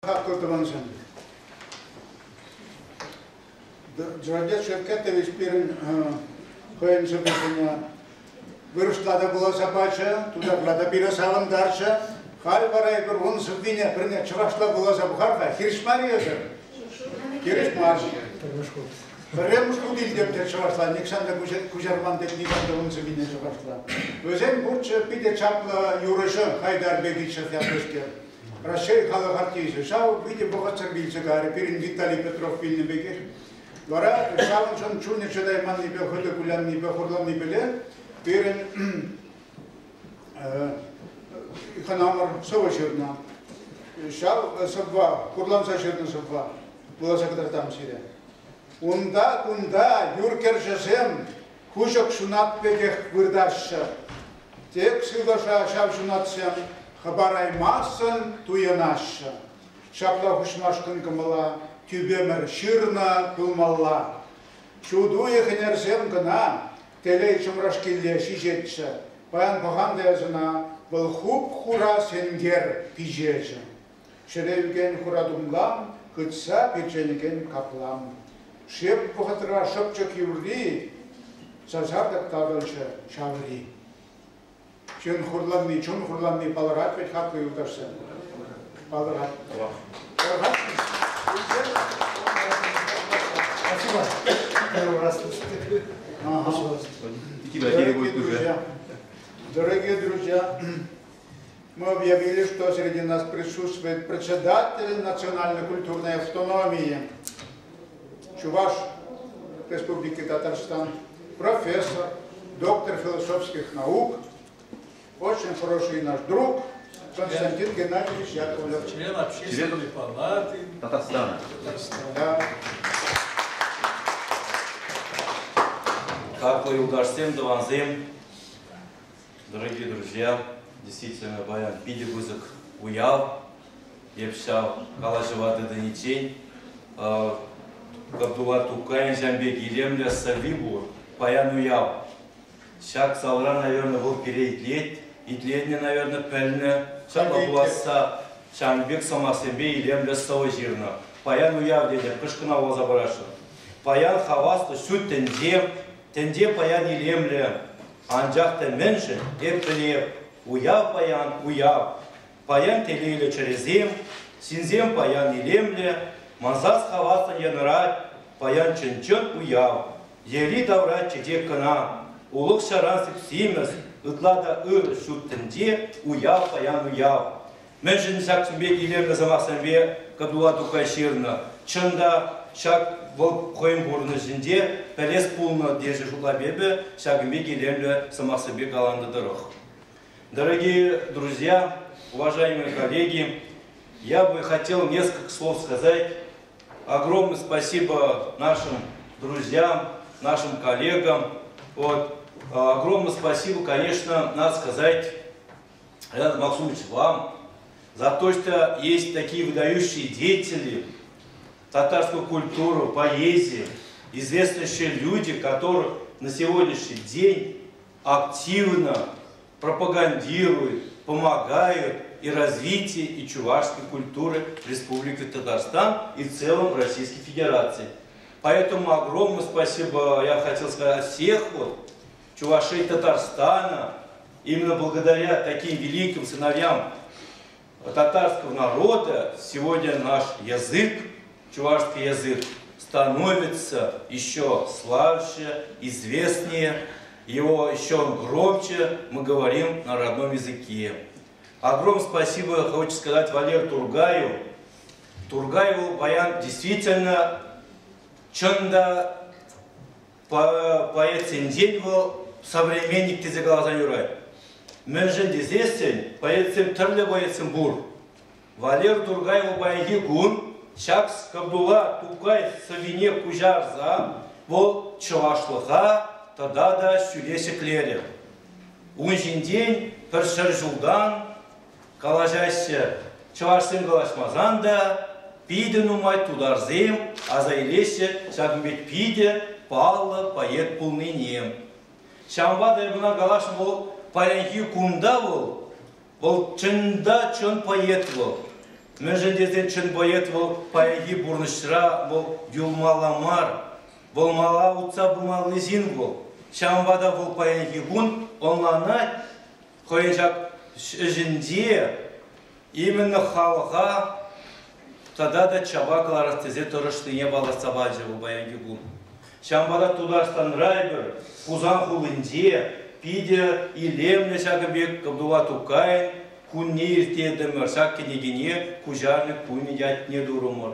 Хаклӑ тӑвансем! Джавдет Шевкетович пирӗн хӑйӗн сӑввисене вырӑсла та вуласа пачӗ, тутарла та пире савӑнтарчӗ. Халь вара эпир ун сӑввине пӗрне чӑвашла вуласа пӑхар-ха. Хирӗҫ мар-и эсӗр? Хирӗҫ мар. Пӗрремӗш хут. Пӗрремӗш хут илтӗм те чӑвашла, нихҫан та куҫарман тет никам та ун сӑввине чӑвашла. Вӗсем пурччӗ питӗ чаплӑ юрӑҫӑ Хайдар Бегичев ятлӑскер. Раҫҫей халӑх артисчӗ ҫав питӗ вӑхӑтсӑр вилсе кайрӗ. Пирӗн Виталий Петров вилнӗ пекех. Вара ҫавӑншӑн чунӗ чӑтайманнипе, хытӑ куляннипе, хурланнипеле пирӗн хӑнамӑр сӑвӑ ҫырнӑ. Ҫав сӑвва, хурланса ҫырнӑ сӑвва вуласа кӑтартам сире. Унта-кунта юр кӗршӗсем хуҫӑк ҫунат пекех выртаҫҫӗ. Тек сывлӑша ҫав ҫунатсем хӑпараймассӑн туйӑнаҫҫӗ. Ҫапла хуҫмашкӑн кӑмӑла тӳпемӗр ҫырнӑ пулмалла. Ҫут уйӑх ӗнерсем кӑна телей чӑмрашкилле ҫиҫетчӗ. Паян пӑхан та эс ӑна, вӑл хуп-хура сенкер пиҫечӗ. Ҫӗре ӳкен хура тумлам, хытса пирченекен каплам. Шеп вӑхӑтра шӑпчӑк юрри сасартӑк татӑлчӗ ҫаври. Ҫын хурланни, чун хурланни палӑрать вӗт хаклӑ юлташсем. Палӑрать. Спасибо. Первый раз слушаю. Ага. Дорогие друзья, дорогие друзья, мы объявили, что среди нас присутствует председатель национальной культурной автономии Чуваш Республики Татарстан, профессор, доктор философских наук, очень хороший наш друг Константин Геннадьевич Яковлев. Член общественной палаты Татарстана. Татарстана. Да. Хаклӑ юлташсем, тӑвансем, дорогие друзья, действительно паян питӗ пысӑк уяв. Эп ҫав калаҫӑва тытӑниччен Габдулла Тукайӑн ҫам пек илемлӗ сӑвви пур. Паян уяв. Ҫак залра, наверное, вӑл пире итлет, итленӗ, наверное, пӗлнӗ. Ҫапла пуласса ҫавӑн пек сӑмахсемпе илемлӗ сӑвӑ ҫырнӑ. Паян уяв тетӗп, кӑшкӑна вуласа парасшӑн. Паян хаваслӑ ҫут тӗнче, тӗнче паян илемлӗ. Анчах та мӗншӗн эп пӗлеп, уяв паян уяв. Паян телейлӗ чӗресем, ҫынсем паян илемлӗ, мансас хаваслӑн янӑрать, паян чӑн-чӑн уяв. Йӗри-тавра чечек кӑна, улӑх-ҫаран сип-симӗс, ытла та ырӑ ҫут тӗнче, уяв паян уяв. Мӗншӗн ҫак пек илемлӗ сӑмахсемпе Габдулла Тукай ҫырнӑ? Чӑн та, ҫак вӑл хӑйӗн пурнӑҫӗнче пӗлес пулнӑ тесе шутлап эпӗ ҫакӑн пек илемлӗ сӑмахсемпе каланӑ тӑрӑх. Дорогие друзья, уважаемые коллеги, я бы хотел несколько слов сказать. Огромное спасибо нашим друзьям, нашим коллегам. Вот. Огромное спасибо, конечно, надо сказать, Ренат Максумович, вам за то, что есть такие выдающие деятели татарскую культуру, поэзии, известнейшие люди, которых на сегодняшний день активно пропагандируют, помогают и развитию и чувашской культуры Республики Татарстан и в целом Российской Федерации. Поэтому огромное спасибо я хотел сказать от всех вот, чувашей Татарстана, именно благодаря таким великим сыновьям татарского народа сегодня наш язык, чувашский язык, становится еще славше, известнее, его еще громче мы говорим на родном языке. Огромное спасибо хочется сказать Валеру Тургаю. Тургаеву паян действительно чӑн та поэтсенчен вӑл современник тесе каласан юрать. Мӗншӗн тесессӗн поэтсем тӗрлӗ поэтсем пур. Валер Тургаева паянхи кун ҫак Габдулла Тукай сӑввине куҫарса вӑл чӑвашлӑха тата та ҫӳле ҫӗклерӗ. Ун ҫинчен пӗр ҫӗр ҫултан калаҫаҫҫӗ. Чӑвашсем калаҫмасан та питӗ нумай тутарсем аса илеҫҫӗ ҫакӑн пек питӗ паллӑ поэт пулнине. Ҫавӑнпа та эпӗ ӑна каласшӑн вӑл паянхи кунта вӑл, вӑл чӑн та чӑн поэт вӑл. Мӗншӗн тесен чӑн поэт вӑл паянхи пурнӑҫра вӑл юлмалла мар, вӑл мала утса пымалли ҫын вӑл. Ҫавӑнпа та вӑл паянхи кун ӑнланать хӑйӗн ҫак ӗҫӗнче именно халӑха тата та чапа кӑларас тесе тӑрӑшнине палӑртса пачӗ вӑл паянхи кун. Ҫавӑнпа та Тутарстанра эпир Хусан хулинче питӗ илемлӗ ҫакӑн пек Габдулла Тукайӑн кунне ирттертӗмӗр, ҫак кӗнекене куҫарнӑ кунӗ ятне турӑмӑр.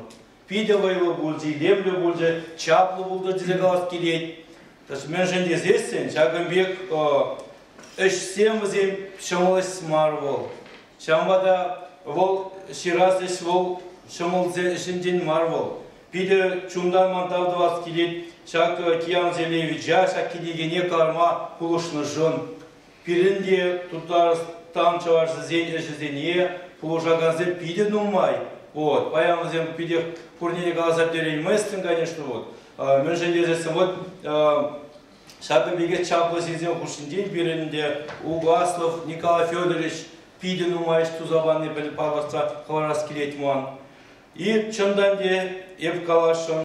Питӗ вӑйлӑ пулчӗ, илемлӗ пулчӗ, чаплӑ пултӑр тесе калас килет. Мӗншӗн тесессӗн ҫакӑн пек ӗҫсем вӗсем ҫӑмӑл ӗҫ мар вӑл. Ҫавӑнпа та вӑл ҫырас ӗҫ вӑл ҫӑмӑл ӗҫӗнчен мар вӑл. Питӗ чунтан ман тав тӑвас килет ҫак Киян Зелевича ҫак кӗнекене кӑларма пулӑшнӑшӑн. Пирӗн те Тутарстан чӑвашӗсен ӗҫӗсене пулӑшакансем питӗ нумай. Вот. Паян вӗсем питех пурне те каласа пӗтерейместӗн, конечно, вот. Мӗншӗн тесессӗн вот ҫакӑн пекех чаплӑ ҫынсем хушшинчен пирӗн те Угаслов Николай Федорович питӗ нумай ӗҫ туса пани палӑртса хӑварас килет ман. И чӑнтан те эп каласшӑн.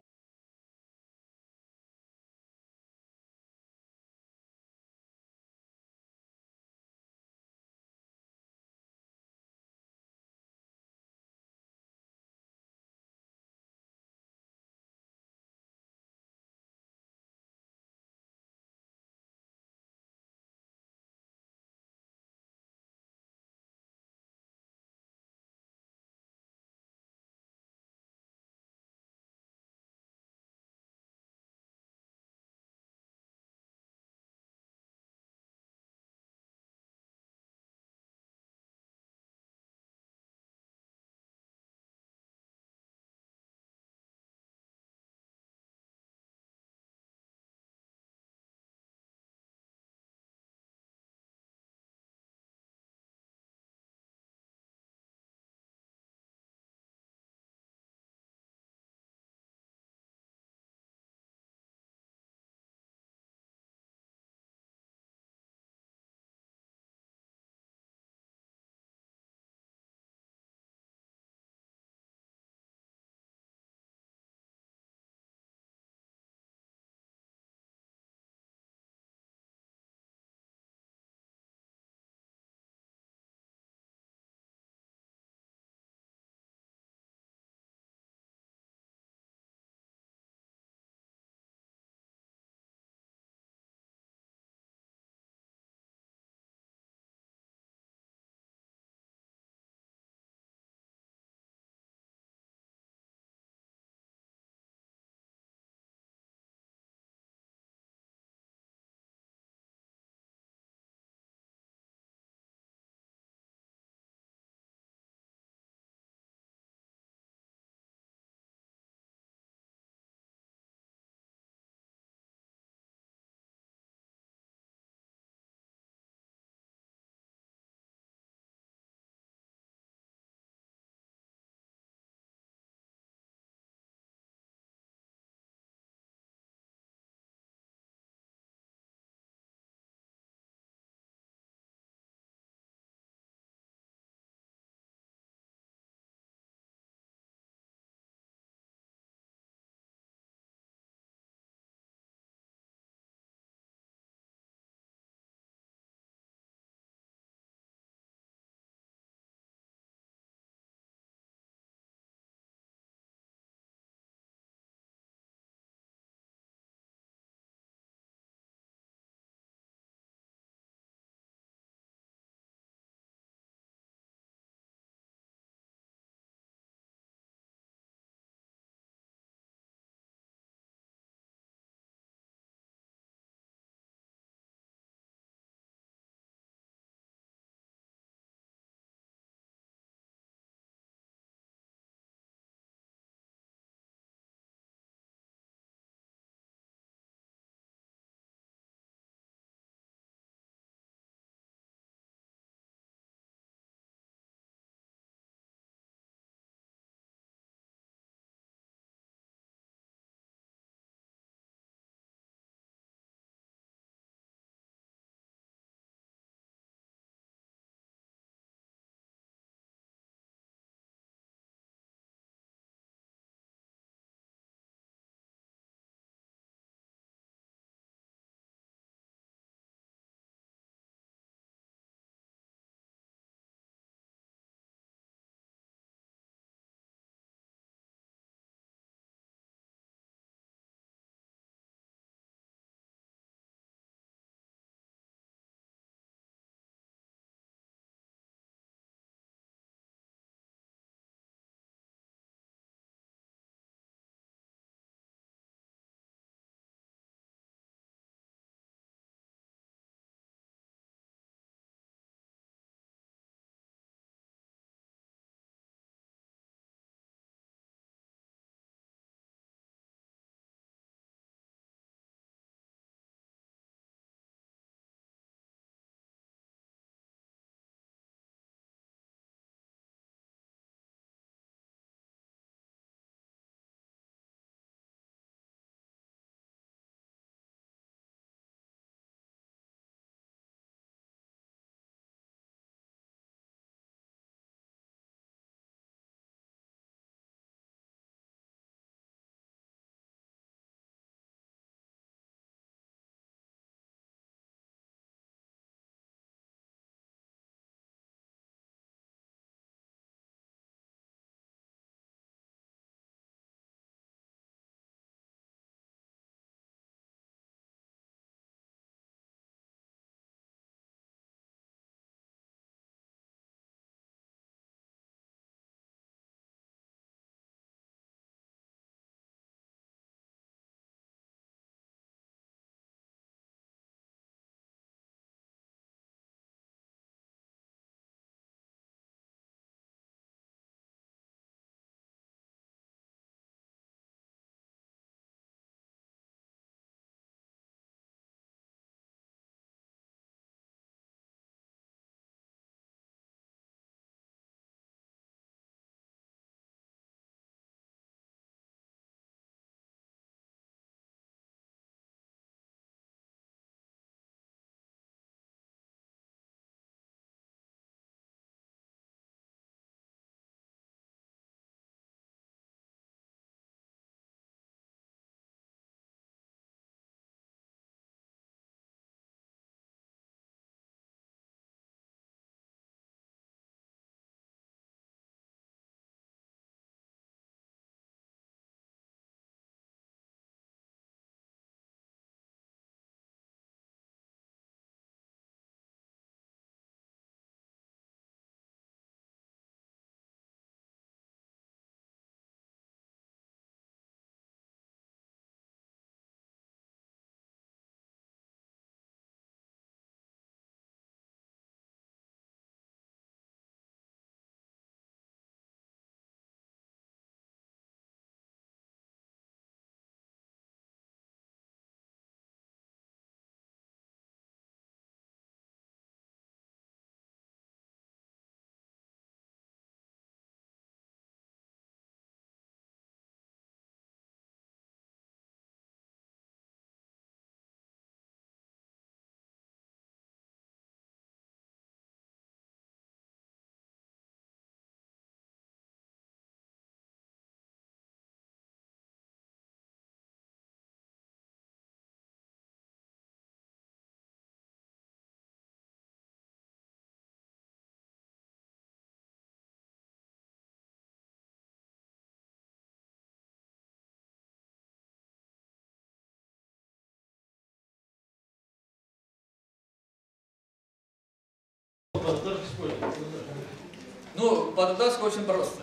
Ну, по-татарски очень просто.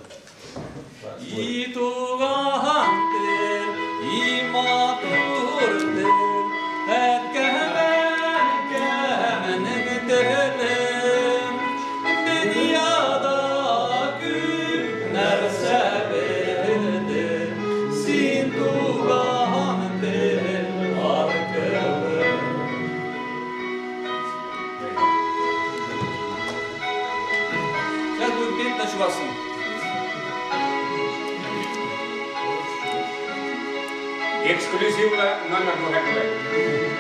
И туган тел, и матур тел, әткәм, әнкәмнең телем, дөньяда күп нәрсә белдем, син туган тел аркылы. Сейчас будет петь на чувашском. Эксклюзивно номер 2.